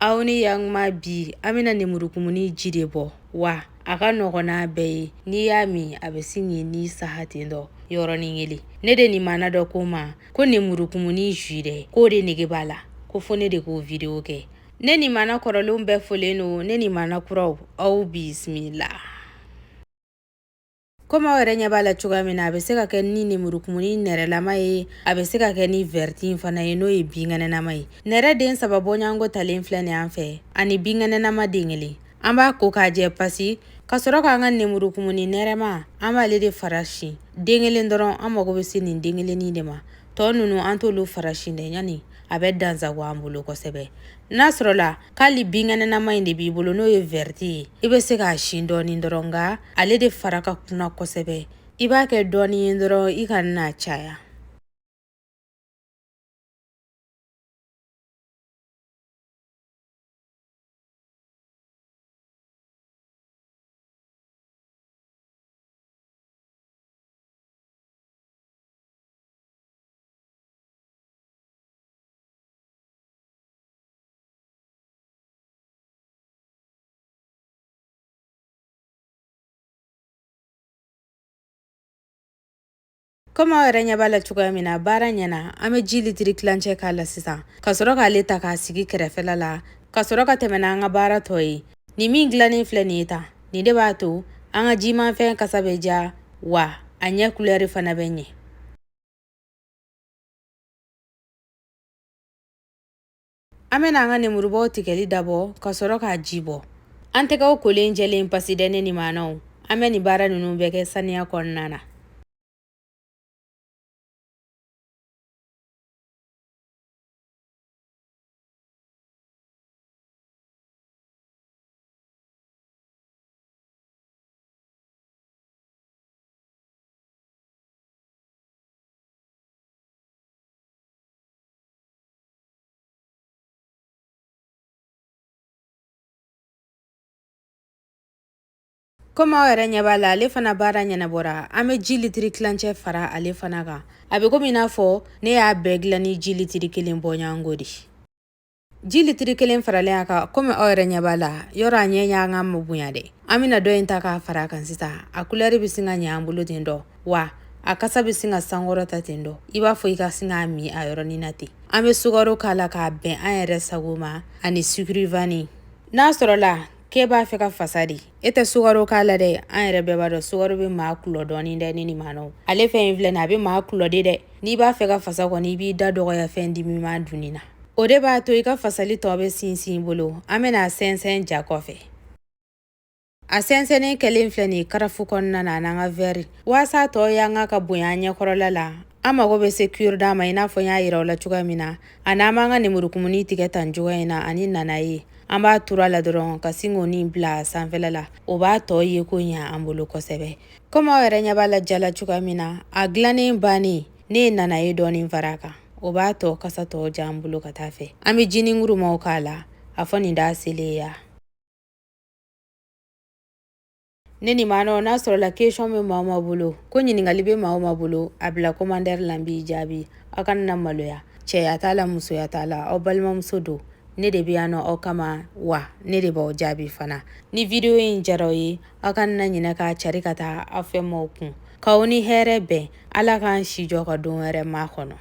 Aw ni yakuma. Bi an bɛna lemurukumuni ji de bɔ wa a ka nɔgɔn n'a bɛɛ ye. N'i y'a min, a bɛ sin k'i ni saha ten dɔ yɔrɔnin kelen. Ne de nin dɔ ko ma ko lemurukumuni jus dɛ, k'o de nege b'a la, ko fo ne de k'o vidéo kɛ. Ne ni mana kɔrɔlenw bɛɛ folen don, ne ni mana kuraw, aw bisimila. Komi aw yɛrɛ ɲɛ b'a la cogoya min na, a bɛ se ka kɛ ni lemurukumuni nɛrɛlama ye, a bɛ se ka kɛ ni vert fana ye, n'o ye binkɛnɛnama ye. Nɛrɛ den saba bɔɲɔgɔnko talen filɛ nin an fɛ, ani binkɛnɛnama den kelen. An b'a ko k'a jɛ pasi, ka sɔrɔ k'an ka lemurukumuni nɛrɛma, an b'ale de fara sin den kelen dɔrɔn. An mago bɛ se nin den kelennin de ma. Tɔ ninnu, an t'olu fara sin dɛ, yanni a bɛ dansago an bolo kosɛbɛ. N'a sɔrɔla k'ale binkɛnɛnama in de b'i bolo, n'o ye vert ye, i bɛ se k'a sin dɔɔni dɔrɔn, nka ale de fara ka kunna kosɛbɛ. I b'a kɛ dɔɔni ye dɔrɔn, i kana n'a caya. Komi aw yɛrɛ ɲɛ b'a la cogoya min na, baara ɲɛna. An bɛ ji litiri tilancɛ k'a la sisan, ka sɔrɔ k'ale ta k'a sigi kɛrɛfɛla la, ka sɔrɔ ka tɛmɛ n'an ka baara tɔ ye. Nin min dilannen filɛ nin ye tan, nin de b'a to an ka jimanfɛn kasa bɛ ja, wa a ɲɛ kulɛri fana bɛ ɲɛ. An bɛna an ka lemurubaw tigɛli dabɔ, ka sɔrɔ k'a ji bɔ. An tɛgɛw kolen jɛlen pasi dɛ. Ne ni maanaw, an bɛ nin baara ninnu bɛɛ kɛ saniya kɔnɔna na. Komi aw yɛrɛ ɲɛ b'a la, ale fana baara ɲɛnabɔra. An bɛ ji litiri tilancɛ fara ale fana kan. A bɛ komi i n'a fɔ ne y'a bɛɛ dilan ni ji litiri kelen bɔɲɔgɔnko de. Ji litiri kelen faralen a kan, komi aw yɛrɛ ɲɛ b'a la, yɔrɔ a ɲɛ y'an ka ma bonya dɛ. An bɛna dɔ in ta k'a fara a kan sisan. A kulɛri bɛ sin ka ɲɛ an bolo ten dɔ, wa a kasa bɛ sin ka sankɔrɔta ten dɔ, i b'a fɔ i ka sin k'a min a yɔrɔnin na ten. An bɛ sukaro k'a la k'a bɛn an yɛrɛ sago ma, ani sucre vanille. N'a sɔrɔla k'e b'a fɛ ka fasa de, e tɛ sukaro k'a la dɛ. An yɛrɛ bɛɛ b'a dɔn sukaro bɛ maa kulɔ dɔɔni dɛ. Ne ni maanaw, ale fɛn in filɛ nin, a bɛ maa kulɔ de dɛ. N'i b'a fɛ ka fasa kɔni, i b'i da dɔgɔya fɛn dimiman dunni na. O de b'a to i ka fasali tɔ bɛ sinsin i bolo. An bɛna a sɛnsɛn ja kɔfɛ. A sɛnsɛnnen kɛlen filɛ nin ye carafe kɔnɔna na, an'an ka verre, waasa tɔ y'an ka bonya an ɲɛkɔrɔla la. An mago bɛ se cure-dent ma, i n'a fɔ n y'a yira aw la cogoya min na. Ani an b'an ka lemurukumuni tigɛ tan cogoya in na, ani nanaye. An b'a turu a la dɔrɔn, ka sin k'o nin bila a sanfɛla la. O b'a tɔ ye ko ɲɛ an bolo kosɛbɛ. Komi aw yɛrɛ ɲɛ b'a la ja la cogoya min na, a dilannen bannen, ne ye nanaye dɔɔni fara a kan. O b'a tɔ kasa tɔ diya an bolo ka taa fɛ. An bɛ jinin kurumaw k'a la. A fɔ nin da selen ya. Ne ni maanaw, n'a sɔrɔla question bɛ maa o maa bolo, ko ɲininkali bɛ maa o maa bolo, a bila commentaire la, n b'i jaabi. Aw kana na maloya, cɛya t'a la, musoya t'a la, aw balimamuso don. Ne de bɛ yan nɔ aw kama, wa ne de b'aw jaabi fana. Ni vidéo in diyara aw ye, aw kana na ɲinɛ k'a cari ka taa aw fɛ maaw kun. K'aw ni hɛrɛ bɛn. Ala k'an si jɔ ka don wɛrɛ maa kɔnɔ.